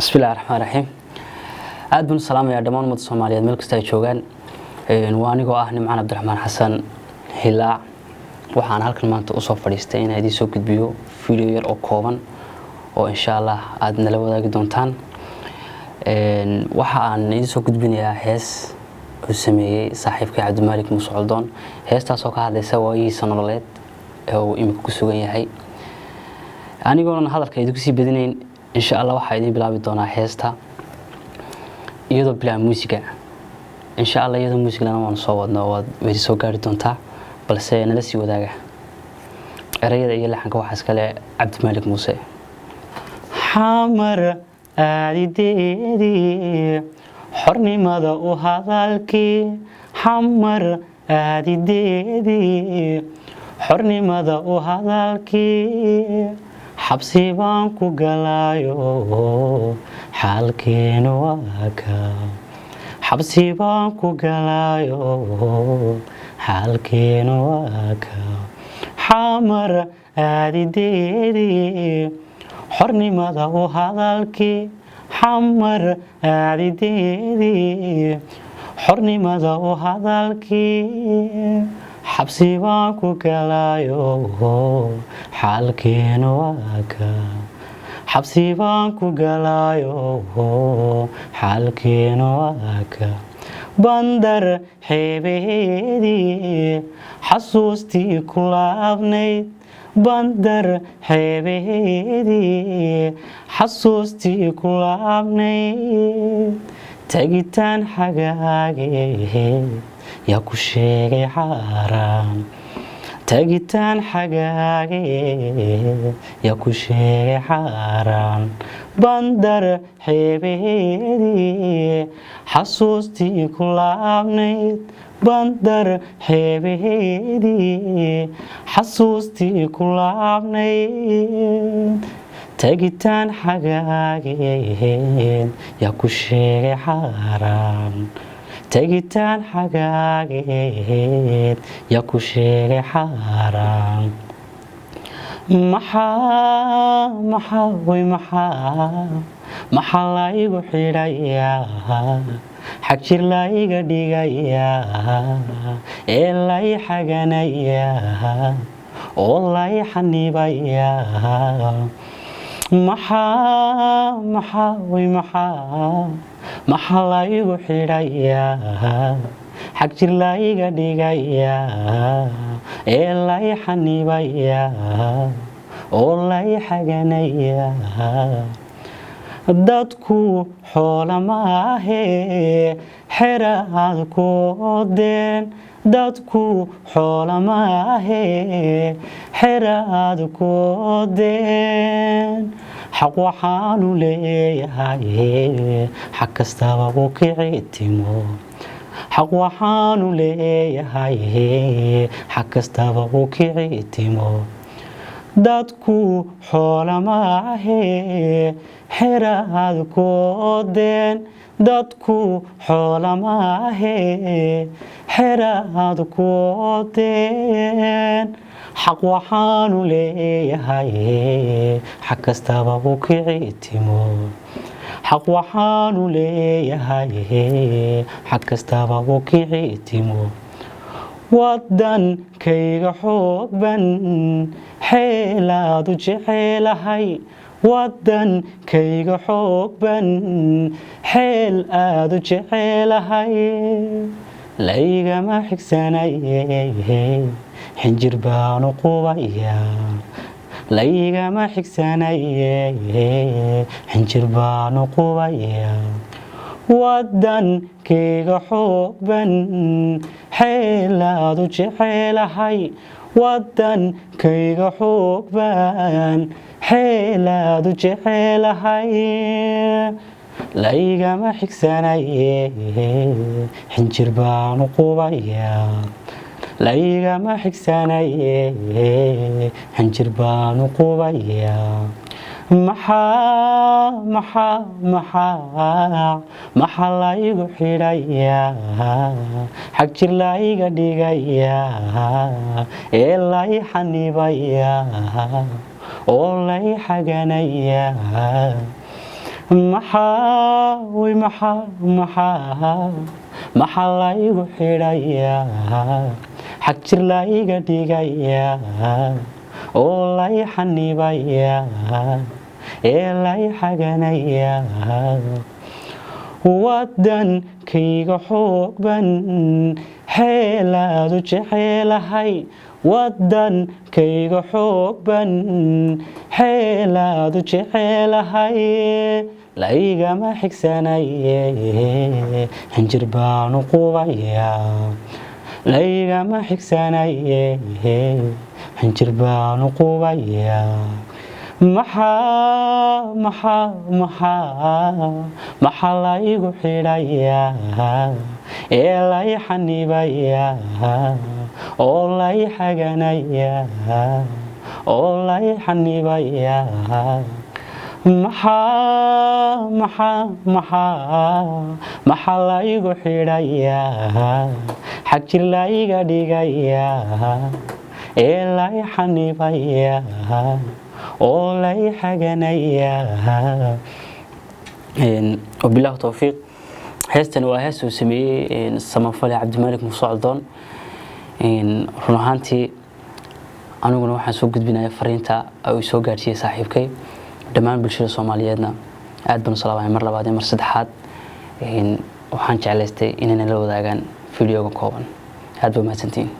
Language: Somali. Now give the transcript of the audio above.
Bismillahi raxmaan raxiim. Aad baan u salaamayaa dhammaan ummadda Soomaaliyeed meel kasta ay joogaan. Waa anigoo ah Nimcaan Cabdiraxmaan Xasan Hilaac. Waxaan halkan maanta usoo fadhiistay inaan idiin soo gudbiyo video yar oo kooban oo insha Allah aada nala wadaagi doontaan. Waxa aan idiin soo gudbinayaa hees uu sameeyey saaxiibkay Cabdimaalik Muuse Coldoon, heestaasoo ka hadlaysa waayihiisa nololeed ee uu imika ku sugan yahay. Anigoonan hadalka idinku sii badinayn, insha Allah waxaa idiin bilaabi doonaa heesta iyadoo bilaa muusiga. Insha Allah iyadoo muusiglana waanu soo wadno, waad weli soo gaari doontaa, balse nala sii wadaaga. Erayada iyo laxanka waxaa iskale Cabdimaalik Muuse. Xamar aadideedii, xornimada u hadalkii. Xamar aadideedii, xornimada u hadalkii. Xabsi baan ku galaayo, xaalkeenu waa ka. Xabsi baan ku galaayo, xaalkeenu waa ka. Xamar aadideedii, xornimada u hadalkii. Xamar aadideedii, xornimada u hadalkii. Xabsi baan ku galaayo, xaalkeenu waa ka. Xabsi baan ku galaayo, xaalkeenu waa ka. Bandar xeebaheedii, xasuustii ku laabnayd. Bandar xeebaheedii, xasuustii ku laabnayd. Tagitaan xagaage yaa ku sheegay xaaraan? Tagitaan xagaage yaa ku sheegay xaaraan? Bandar xeebaheedii, xasuustii ku laabnayd. Bandar xeebaheedii, xasuustii ku laabnayd. Tagitaan xagaageed yaa ku sheegay xaaraan? Tagitaan xagaageed yaa ku sheegay xaaraan? Maxaa, maxaa, way, maxaa, maxaa laygu xidhayaa? Xag jir layga dhigayaa ee lay xaganayaa oo lay xanibayaa. Maxaa, maxaa, way, maxaa, maxaa laygu xidhayaa? Xag jir layga dhigayaa ee lay xanibayaa oo lay xaganayaa. Dadku xoola maahe, xeraad ku odeen. Dadku xoola maahe, xeraad ku odeen. Xaq waxaanu leeyahay xag kastaba u kici timo. Xaq waxaanu leeyahay xag kastaba u kici timo. Dadku xoola maahe, xeraad ku odeen. Dadku xoola maahe, xeraad ku odeen. Xaq waxaanu leeyahay xag kastaba u kici timo. Xaq waxaanu leeyahay xag kastaba u kici timo. Wadankayga xoogban xeelaadu jecelahay. Wadankayga xoogban xeel aadu jecelahay. Laygama xigsanaye, xinjir baanu qubayaa. Laygama xigsanaye, xinjir baanu qubayaa. Wadankayga xoogban xeelaadu jecelahay. Wadankayga xoogban xeelaadu jecelahay. Laygama xigsanaye, xinjir baanu qubayaa. Laygama xigsanaye, xinjir baanu qubayaa. Maxaa, maxaa, maxaa, maxaa laygu xidhayaa? Xag jir layga dhigayaa ee lay xanibayaa oo lay xaganayaa. Maxaa way, maxaa, maxaa, maxaa laygu xidhayaa, xag jir layga dhigayaa oo lay xanibayaa ee lay xaganayaa? Wadankayga xoogban xeelaadu jecelahay, wadankayga xoogban xeelaadu jecelahay, laygama xigsanaye, xinjir baanu qubayaa. Laygama xigsanaye, xinjir baanu qubayaa. Maxaa, maxaa, maxaa, maxaa laygu xidhayaa ee lay xanibayaa oo lay xaganayaa oo lay xanibayaa? Maxaa, maxaa, maxaa, maxaa laygu xidhayaa, xag jir layga dhigayaa ee lay xanibayaa oo lay xaganayaa? Wabilaahi towfiiq. Heestani waa hees uu sameeyey samafale Cabdimalik Muuse Coldoon. Run ahaantii aniguna waxaan soo gudbinaya fariinta uu soo gaarsiiyey saaxiibkay. Dhammaan bulshada Soomaaliyeedna aad baan u salaamaya mar labaad iyo mar saddexaad. Waxaan jeclaystay inayna la wadaagaan videoga kooban. Aad baa mahadsantihiin.